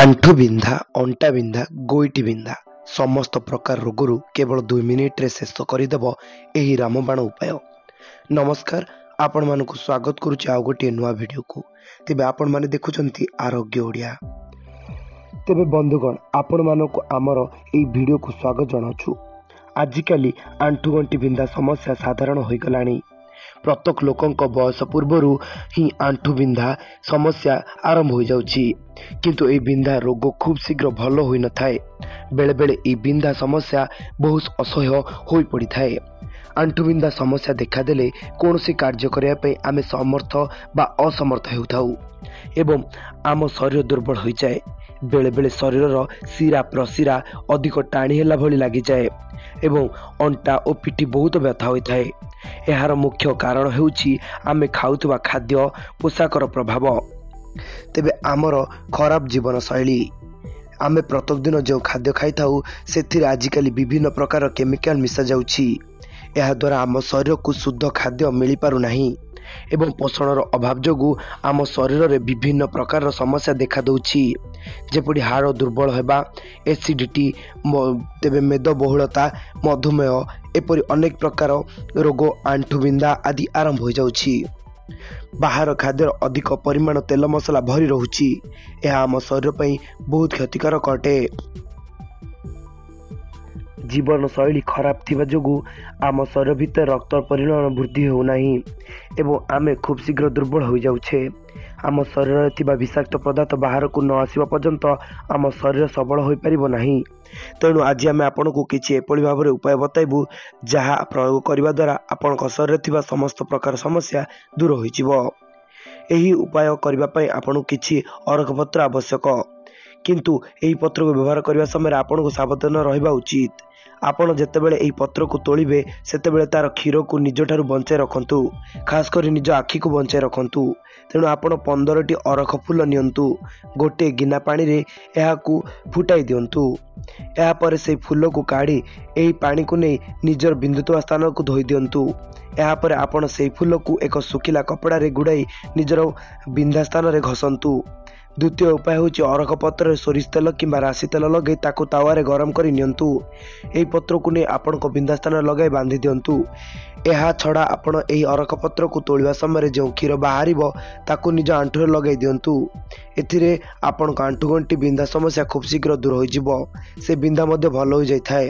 ଆଣ୍ଠୁ ବିନ୍ଧା, ଅଣ୍ଟା ବିନ୍ଧା, ଗୋଇଠି ବିନ୍ଧା ସମସ୍ତ ପ୍ରକାର ରୋଗରୁ କେବଳ 2 ମିନିଟରେ ଶେଷ କରିଦେବ ଏହି ରାମବାଣ ଉପାୟ। ନମସ୍କାର, ଆପଣମାନଙ୍କୁ ସ୍ୱାଗତ କରୁଛି ଆଉ ଗୋଟିଏ ନୂଆ ଭିଡ଼ିଓକୁ। ତେବେ ଆପଣମାନେ ଦେଖୁଛନ୍ତି ଆରୋଗ୍ୟ ଓଡ଼ିଆ। ତେବେ ବନ୍ଧୁଗଣ, ଆପଣମାନଙ୍କୁ ଆମର ଏହି ଭିଡ଼ିଓକୁ ସ୍ୱାଗତ ଜଣାଉଛୁ। ଆଜିକାଲି ଆଣ୍ଠୁଗଣ୍ଠି ବିନ୍ଧା ସମସ୍ୟା ସାଧାରଣ ହୋଇଗଲାଣି। ପ୍ରତ୍ୟେକ ଲୋକଙ୍କ ବୟସ ପୂର୍ବରୁ ହିଁ ଆଣ୍ଠୁ ବିନ୍ଧା ସମସ୍ୟା ଆରମ୍ଭ ହୋଇଯାଉଛି। କିନ୍ତୁ ଏହି ବିନ୍ଧା ରୋଗ ଖୁବ୍ ଶୀଘ୍ର ଭଲ ହୋଇନଥାଏ। ବେଳେବେଳେ ଏହି ବିନ୍ଧା ସମସ୍ୟା ବହୁତ ଅସହ୍ୟ ହୋଇପଡ଼ିଥାଏ। ଆଣ୍ଠୁ ବିନ୍ଧା ସମସ୍ୟା ଦେଖାଦେଲେ କୌଣସି କାର୍ଯ୍ୟ କରିବା ପାଇଁ ଆମେ ସମର୍ଥ ବା ଅସମର୍ଥ ହେଉଥାଉ ଏବଂ ଆମ ଶରୀର ଦୁର୍ବଳ ହୋଇଯାଏ। ବେଳେବେଳେ ଶରୀରର ଶିରା ପ୍ରଶିରା ଅଧିକ ଟାଣି ହେଲା ଭଳି ଲାଗିଯାଏ ଏବଂ ଅଣ୍ଟା ଓ ପିଠି ବହୁତ ବ୍ୟଥା ହୋଇଥାଏ। ଏହାର ମୁଖ୍ୟ କାରଣ ହେଉଛି ଆମେ ଖାଉଥିବା ଖାଦ୍ୟ, ପୋଷାକର ପ୍ରଭାବ, ତେବେ ଆମର ଖରାପ ଜୀବନଶୈଳୀ। ଆମେ ପ୍ରତ୍ୟେକ ଦିନ ଯେଉଁ ଖାଦ୍ୟ ଖାଇଥାଉ ସେଥିରେ ଆଜିକାଲି ବିଭିନ୍ନ ପ୍ରକାର କେମିକାଲ ମିଶାଯାଉଛି। ଏହାଦ୍ୱାରା ଆମ ଶରୀରକୁ ଶୁଦ୍ଧ ଖାଦ୍ୟ ମିଳିପାରୁନାହିଁ ଏବଂ ପୋଷଣର ଅଭାବ ଯୋଗୁଁ ଆମ ଶରୀରରେ ବିଭିନ୍ନ ପ୍ରକାରର ସମସ୍ୟା ଦେଖାଦେଉଛି, ଯେପରି ହାଡ଼ ଦୁର୍ବଳ ହେବା, ଏସିଡ଼ିଟି, ତେବେ ମେଦବହୁଳତା, ମଧୁମେହ, ଏପରି ଅନେକ ପ୍ରକାର ରୋଗ, ଆଣ୍ଠୁବିନ୍ଧା ଆଦି ଆରମ୍ଭ ହୋଇଯାଉଛି। ବାହାର ଖାଦ୍ୟର ଅଧିକ ପରିମାଣ ତେଲ ମସଲା ଭରି ରହୁଛି। ଏହା ଆମ ଶରୀର ପାଇଁ ବହୁତ କ୍ଷତିକାରକ ଅଟେ। ଜୀବନଶୈଳୀ ଖରାପ ଥିବା ଯୋଗୁଁ ଆମ ଶରୀର ଭିତରେ ରକ୍ତର ପରିମାଣ ବୃଦ୍ଧି ହେଉନାହିଁ ଏବଂ ଆମେ ଖୁବ୍ ଶୀଘ୍ର ଦୁର୍ବଳ ହୋଇଯାଉଛେ। ଆମ ଶରୀରରେ ଥିବା ବିଷାକ୍ତ ପଦାର୍ଥ ବାହାରକୁ ନ ଆସିବା ପର୍ଯ୍ୟନ୍ତ ଆମ ଶରୀର ସବଳ ହୋଇପାରିବ ନାହିଁ। ତେଣୁ ଆଜି ଆମେ ଆପଣଙ୍କୁ କିଛି ଏପରି ଭାବରେ ଉପାୟ ବତାଇବୁ ଯାହା ପ୍ରୟୋଗ କରିବା ଦ୍ୱାରା ଆପଣଙ୍କ ଶରୀରରେ ଥିବା ସମସ୍ତ ପ୍ରକାର ସମସ୍ୟା ଦୂର ହୋଇଯିବ। ଏହି ଉପାୟ କରିବା ପାଇଁ ଆପଣଙ୍କୁ କିଛି ଅରଖ ପତ୍ର ଆବଶ୍ୟକ, କିନ୍ତୁ ଏହି ପତ୍ରକୁ ବ୍ୟବହାର କରିବା ସମୟରେ ଆପଣଙ୍କୁ ସାବଧାନ ରହିବା ଉଚିତ। ଆପଣ ଯେତେବେଳେ ଏହି ପତ୍ରକୁ ତୋଳିବେ ସେତେବେଳେ ତା'ର କ୍ଷୀରକୁ ନିଜଠାରୁ ବଞ୍ଚାଇ ରଖନ୍ତୁ, ଖାସ୍ କରି ନିଜ ଆଖିକୁ ବଞ୍ଚାଇ ରଖନ୍ତୁ। ତେଣୁ ଆପଣ 15ଟି ଅରଖ ଫୁଲ ନିଅନ୍ତୁ, ଗୋଟିଏ ଗିନା ପାଣିରେ ଏହାକୁ ଫୁଟାଇ ଦିଅନ୍ତୁ। ଏହାପରେ ସେହି ଫୁଲକୁ କାଢ଼ି ଏହି ପାଣିକୁ ନେଇ ନିଜର ବିନ୍ଧୁଥିବା ସ୍ଥାନକୁ ଧୋଇ ଦିଅନ୍ତୁ। ଏହାପରେ ଆପଣ ସେହି ଫୁଲକୁ ଏକ ଶୁଖିଲା କପଡ଼ାରେ ଗୁଡ଼ାଇ ନିଜର ବିନ୍ଧା ସ୍ଥାନରେ ଘଷନ୍ତୁ। ଦ୍ୱିତୀୟ ଉପାୟ ହେଉଛି ଅରଖ ପତ୍ରରେ ସୋରିଷ ତେଲ କିମ୍ବା ରାଶି ତେଲ ଲଗାଇ ତାକୁ ତାୱାରେ ଗରମ କରି ନିଅନ୍ତୁ। ଏହି ପତ୍ରକୁ ନେଇ ଆପଣଙ୍କ ବିନ୍ଧା ସ୍ଥାନରେ ଲଗାଇ ବାନ୍ଧି ଦିଅନ୍ତୁ। ଏହା ଛଡ଼ା ଆପଣ ଏହି ଅରଖ ପତ୍ରକୁ ତୋଳିବା ସମୟରେ ଯେଉଁ କ୍ଷୀର ବାହାରିବ ତାକୁ ନିଜ ଆଣ୍ଠୁରେ ଲଗାଇ ଦିଅନ୍ତୁ। ଏଥିରେ ଆପଣଙ୍କ ଆଣ୍ଠୁଗଣ୍ଠି ବିନ୍ଧା ସମସ୍ୟା ଖୁବ୍ ଶୀଘ୍ର ଦୂର ହୋଇଯିବ, ସେ ବିନ୍ଧା ମଧ୍ୟ ଭଲ ହୋଇଯାଇଥାଏ।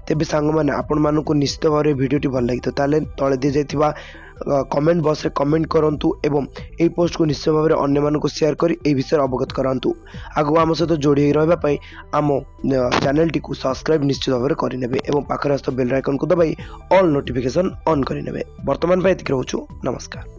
ତେବେ ସାଙ୍ଗମାନେ, ଆପଣମାନଙ୍କୁ ନିଶ୍ଚିତ ଭାବରେ ଭିଡ଼ିଓଟି ଭଲ ଲାଗିଥିବ। ତାହେଲେ ତଳେ ଦିଆଯାଇଥିବା କମେଣ୍ଟ ବକ୍ସରେ କମେଣ୍ଟ କରନ୍ତୁ ଏବଂ ଏହି ପୋଷ୍ଟକୁ ନିଶ୍ଚୟ ଭାବରେ ଅନ୍ୟମାନଙ୍କୁ ସେୟାର କରି ଏହି ବିଷୟରେ ଅବଗତ କରାନ୍ତୁ। ଆଗକୁ ଆମ ସହିତ ଯୋଡ଼ି ହୋଇ ରହିବା ପାଇଁ ଆମ ଚ୍ୟାନେଲଟିକୁ ସବସ୍କ୍ରାଇବ୍ ନିଶ୍ଚିତ ଭାବରେ କରିନେବେ ଏବଂ ପାଖରେ ଆସୁଥିବା ବେଲ୍ ଆଇକନ୍କୁ ଦବାଇ ଅଲ୍ ନୋଟିଫିକେସନ୍ ଅନ୍ କରିନେବେ। ବର୍ତ୍ତମାନ ପାଇଁ ଏତିକି ରହୁଛୁ। ନମସ୍କାର।